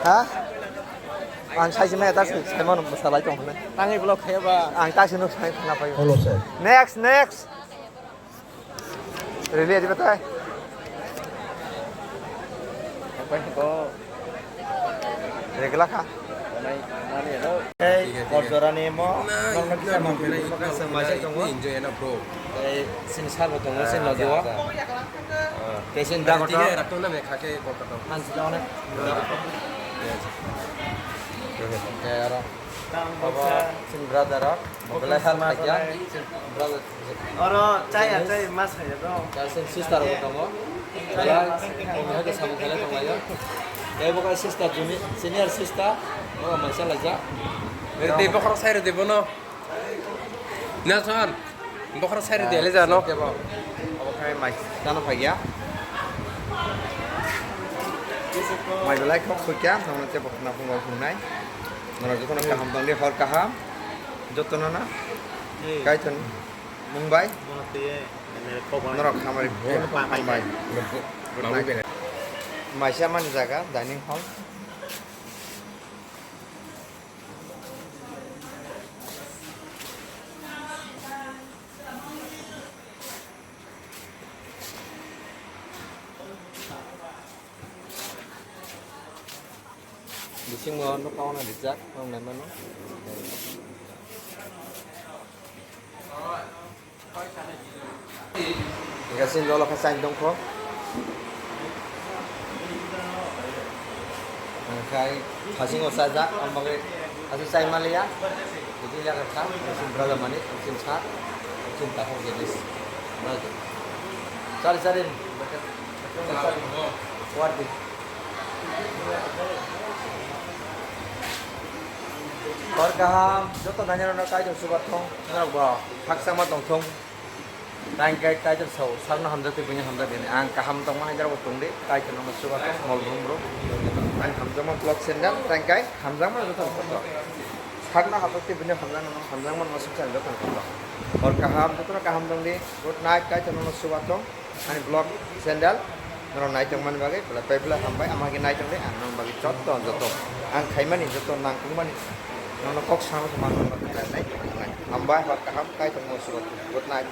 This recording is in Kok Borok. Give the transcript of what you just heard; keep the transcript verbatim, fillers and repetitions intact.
Ha? Ang sai se maya ta se sai mano bwsa lai tong hwnwi. Tangwi vlog khaiya ba? Ang ta se nuk sai khna paio. Hello, sir. Next, next. Rili adi batai. Apa itu? Regla kha. Nai, nani ya, no? Hey, Korjorani mo, nang nang kisa mang kisa mang kisa mai sai tongo. Enjoy na, bro. Ei, sini sabo tongo, sini logi o. Tei sini dago to. Rakto na me khake Kolkata. Hansi da onek. Tei aro. Baba, sini brother rok. Belai help khaikya. Sini brother. Oro chaya chai ma saya do. Chai sini sister rok tongo. Belai, kami hake samung khailai tonglaio. Tei bo kai sister juni, senior sister. Bo maisa laijak. Tei bokhorok sai rw di bono. Nelson, bokhorok sai rw di, eh, le jano. Tebo, obo khai mai chano phaiya. Mai belai khok sukya, nono tebo khna phungo phungnai. Nono jotono kaham tongdi, hor kaham. Jotono na. Kaitor mung bai. Norok hamari bo hambai. Good night. Maisa mani jaga, dining hall. Bisingo nukha wana rijak, nang naimano. Hingke sini dolo khe chai tongkho. Hingke hasingo sajak, ang bagwi aswk chai manliya. Bini yagra kha, sini brother mani, sini sa, sini takhuk jenis. Chari chari. Wardi. Hor kaham, joto nainarokno Kaitor chubathung, norokbo khakchangma tongthung. Tang khe Kaitor sao, sakno hamjak tei buino hamjak di. Ang kaham tongma hai norokbo tongdi, Kaitor nono chubathung, mol brum brum. Ang hamjakma block sendal, tang khe hamjakma joto kotor. Sakno hamjak tei buino hamjakma, hamjakma nono suksa joto kotor. Hor kaham, jotono kaham tongdi. Good night, Kaitor nono chubathung. Ani vlog channel norok naitongmani bagwi belai pai belai hambai, ama hagwi naitongdi ang nokni bagwi joto joto ang khaimani joto nangkukmani nono kok sama sama nokno khlai nai. Hambai, hor kaham, Kaitor nono chubathung. Good night.